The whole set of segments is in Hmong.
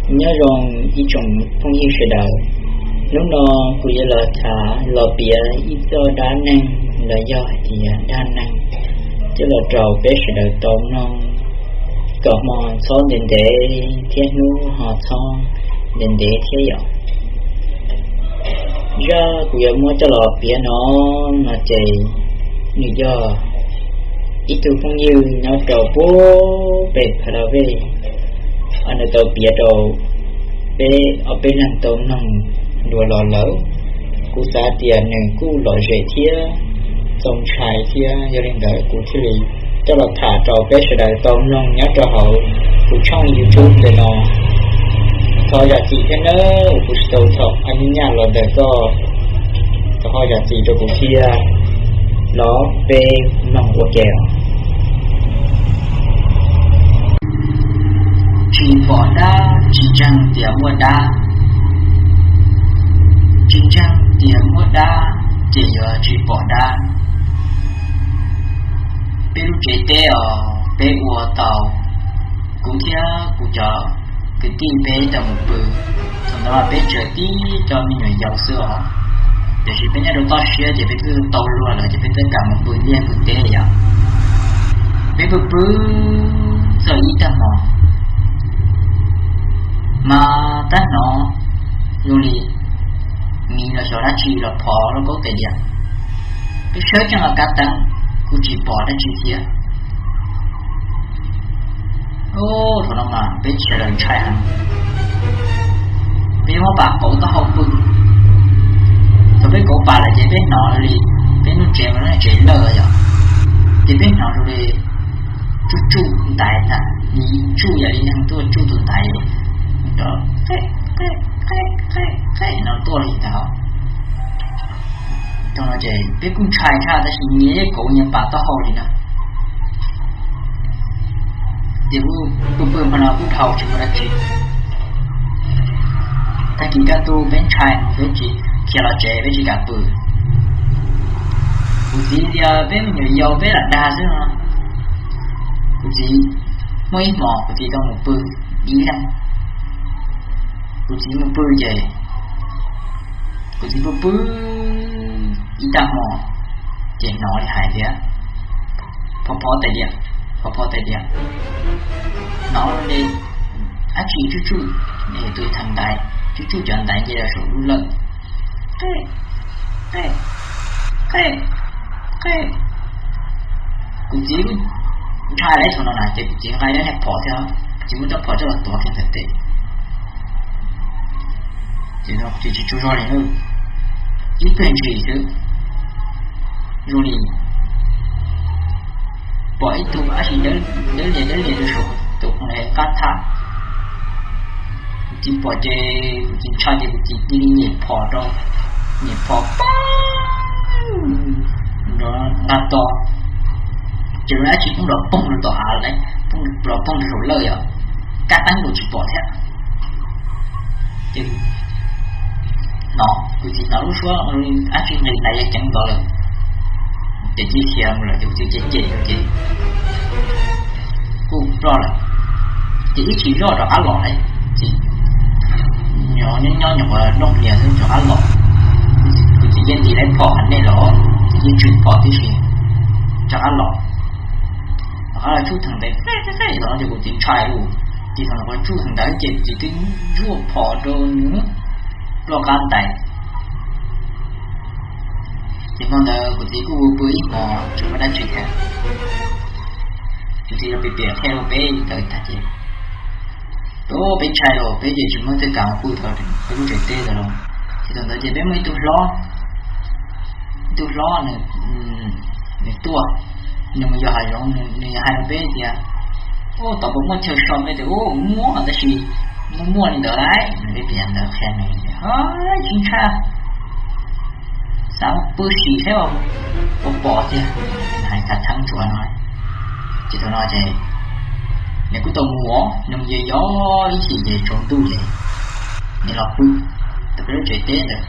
Nyob zoo ib tsoom phooj ywg sawv daws, hnub no kuv yuav los tham los piav ib txoj dab neeg los yog hais tias dab neeg coj los rau peb sawv daws tau mloog, kom hmo txhob ntev ntev thiab hnub ho txhob ntev ntev thiab yom. Zaj kuv yuav muab coj los piav no, no ces nws yog ib tug phooj ywg nyob rau puag pem Pha La Vej, nws tau piav rau peb ob peb leeg tau mloog dua los lawm. Kuv xav tias nws kuj lom zem thiab txaus ntshai thiab, yog li ntawd kuv thiaj li coj los tham rau peb sawv daws tau mloog nyob rau hauv kuv tshooj YouTube ntawm no. Thov zam txim thiab nawb, kuv tsis tau thaum a nyuj nyaj los ntawm koj, thov ho zam txim rau kuv thiab. Los peb mloog ua ke. Tsis pom dab tsis ntseeg tias muaj dab, tsis ntseeg tias muaj dab ces yuav tsis pom dab. Peb lub tsev teb os, peb ua tau, kuv thiab kuv cov kwv tij peb tau mus pw. Thaum ntawd peb tseem tib cov me nyuam yaus xwb os, tiam sis peb nyob rau toj siab ces peb twb tau luag lawm ces peb twb kam mus pw liaj pw teb yom. Peb pw pw txog ib tag hmo, mas tab hnov zoo li miv los xyov dab tsi los phov lauj kaub tais diav. Peb sawv tsees los kav teeb, kuj tsis pom dab tsi thiab. Thaum no mas peb sawv daws ntshai heev, peb muab pam kauv taub hau pw. Thaum peb kauv pam lawm ces peb hnov li, peb lub tsev mas lub tsev lawj yom, ces peb hnov li tsuj tsuj ntaiv ntag, tsuj yam li neeg tuaj tsuj tus ntaiv nrov qe qe qe qe no tuaj li ntag. Thaum no ces peb kuj ntshai tshaj tab sis nyias kauv nyias pam taub hau li na. Ces kuj pw pw hmo no kuj dhau tsis muaj dab tsi. Tag kis kaj ntug peb ntshai peb tsis khiav los tsev, peb tsis kam pw. Kuv txiv tias peb me nyuam yaus peb lam dag xwb no. Kuv txiv, muaj ib hmos kuv txiv tau mus pw ib leeg. Kuv txiv mus pw ces kuv txiv pw pw ib tag hmo ces hnov li hais tias phov phov tais diav, phov phov tais diav, hnov li dab tsi tsuj tsuj tus theem ntaiv, tsuj tsuj cov ntaiv nce los saum lub lawj, qe qe qe qe qe. Kuv txiv ntshai lawm thaum no na ces kuv txiv nqa rab niag phom thiab, kuv txiv muab rab phom coj los tuav kiag ntawm tes. Ces tsis tsaug zog li, ib pliag ntshis xwb zoo li pom ib tug dab tsi dawb lias dawb lias rau saum tus qab thaj. Kuv txiv pom ces kuv txiv ntshai ces kuv txiv cia li nyem phom rau, nyem phom pab nrov nqa to, ces dab tsi poob nrov poog rau tom av, poob nrov poog rau saum lawj yom, kab teeb los tsis pom thiab. Ces hnov, kuv txiv hnov lub suab dab tsi nqis ntaiv ceev ntov lawm, ces cia li khiav mus lawm ces kuv txiv cem cem rau ces kuj ploj lawm. Ces ib chim zoj rov qab los lawm, txiv nyob nyob nyuam qhuav nplooj hlias xwb rov qab los. Kuv txiv yeej ntim lawv phom hais nej los, txiv yeej tswm phom tib si, rov qab los. Rov qab los tsuj theem ntaiv, los no ces kuv txiv ntshai ua, ces thaum no kuv tsuj theem ntaiv ces kuv txiv twb zuaj phom rau nws ploj qab ntais. Ces hmo ntawd kuv txiv kuj pw ib hmos tsis muaj dab tsi thiab. Kuv txiv los piav piav qhia rau peb ntawd tag ces, peb ntshai los peb ces tsis muaj twg kam mus pw tau peb lub tsev teb ntawd los. Ces thaum ntawd ces peb muaj ib tug hlob, ib tug hlob nws tuaj, nws mus yos hav zoov, nws hais rau peb tias, ub, tom puas muaj chaw so? Peb tias ub, muaj tab sis muaj muaj li ntawd lauj. Nws peb piav ntawd qhia nws, tsis ntshai, xav mus pw sim saib puas pom tiag, hais thav theeb tsuas no. Ces thaum no ces nws kuj tau mus, nws mus yos yos ib chim ces tsaus ntuj ces nws los pw tau peb lub tsev teb ntawd.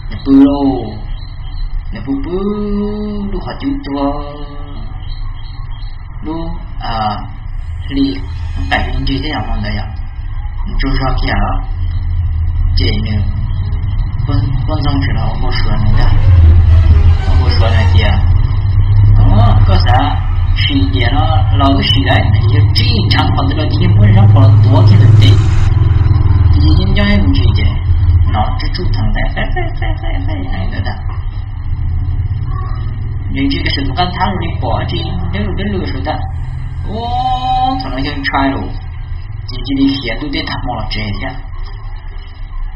Nws pw lauj, nws pw pw lub qhov cub tuag, lub hli qaim li nrig tej yam no ntawd yom. mus tsaug zog kiag los. Ces nws, poj ntxoog tseem los ua npau suav nws ntag, ua npau suav nws tias, koj xav sim diam no los wb sim lawm, yog tsij ntshav qhov twg los ces yeej muab zab pos los tuav kiag tus tes, ces yeej nyob ib mus ntsis ces no tsuj tsuj theem ntawd ntawd ntag. Nws ntsia kiag saum tus qab thab los li pom dab tsi deb lus deb lus saum ntag. Ua, thaum no yog ntshai lawm, ces cia li khiav ntuj teb tag hmo los tsev thiab.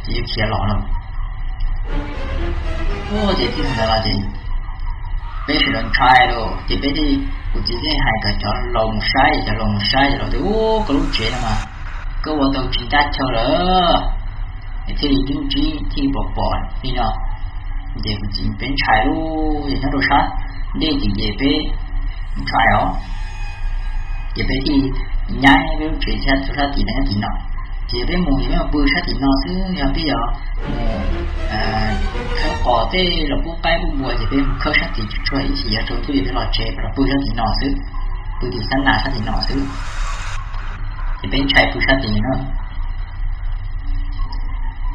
Ces yog khiav los lawm. Ua ces tib thaum ntawd los ces peb sawv daws ntshai lawm ces peb thiaj, kuv txiv thiaj hais kom cov laus mus saib, cov laus mus saib ces laus tias, ub, koj lub tsev no mas koj ua tau tsis ncaj chaw lawm, thiaj li ntsib ntsib thiaj li pom pom li no. Ces kuv txiv peb ntshai lawm ces nyob rau sab ntej tim ces peb ntshai os. Ces peb thiaj nyab peb lub tsev thiab rau sab tim no nyob tim no. Ces peb mus ces peb mus pw sab tim no xwb, yog peb yuav mus khawb qos tej los pub qaib pub npua ces peb mus khawb sab tid tsuag tsuag ib chim yuav tsaus ntuj ces peb los tsev los pw sab tim no xwb, pw tim xab nas sab tim no xwb. Ces peb ntshai pw sab tid na.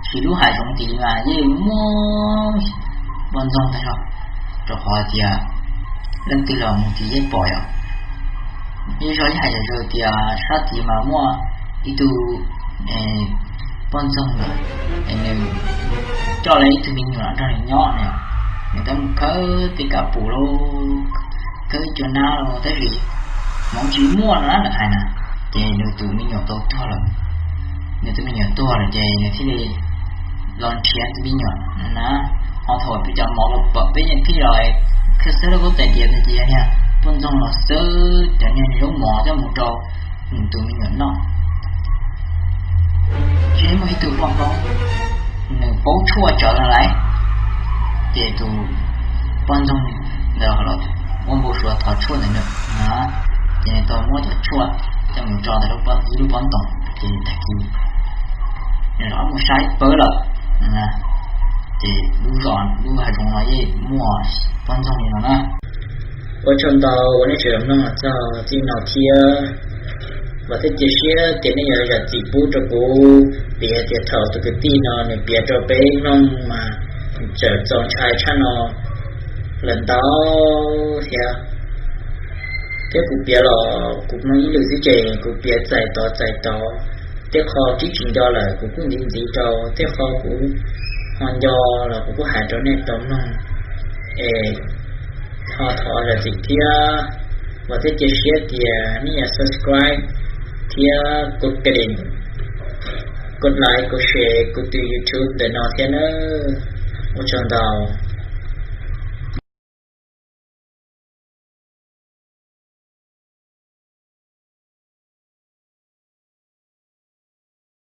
Ces lub hav zoov tid mas yeej muaj poj ntxoog tag zog, rau qhov tias leej twg los mus tid yeej pom yom. Yeej zog yeej hais yam zawm tias sab tid mas muaj ib tug poj ntxoog ntawd, nws coj lawm ib tug me nyuam nrog nws nyob na, nws twb mus khawb tej kab pum lauj, khawb cua nab lauj, tab sis hmoov tsis muaj no na, nws hais na, ces nws tus me nyuam tau tuag lawm. Nws tus me nyuam tuag lawm ces nws thiaj li los nrhiav tus me nyuam na. Ho thaum peb cov mov pom peb yeej phij los khawb xwb lub kub tais diav tais diav niag poj ntxoog los xwb cov niag zaub mov coj mus rau nws tus me nyuam noj. Ces muaj ib tug poj Hmoob, nws paub tshuaj tsawv no lauj, ces tus poj ntxoog ntawd los ua npau suav thov tshuaj ntawm nws, ces nws tau muab cov tshuaj coj mus tso ntawm ib lub pob ntoos, ces tag kis nws los mus saib pawg lawm. Ces lub zos lub hav zoov no yeej muaj poj ntxoog li no na. Ua tsaug ntau uas nej sawv daws mloog los txog txij no thiab. Vam thiab cia siab tias nej yuav zam txim pub rau kuv, vim hais tias thaum tus kwv tij no nws piav rau peb mloog mas txawm txaus ntshai tshaj no lawm ntau thiab. Thiab kuv piav los kuv mloog ib lwm xwb ces kuv piav txais tod txais tod, tej qho tsis tsis nco lawm kuv kuj ntxiv ntxiv rau, tej qho kuv ho nco los kuv kuj hais rau nej tau mloog. Es ho thov zam txim thiab, vam thiab cia siab tias nej yuav subscribe thiab kos kos dees, kos like, kos share kuv tus YouTube ntawm no thiab nawb. Ua tsaug ntau.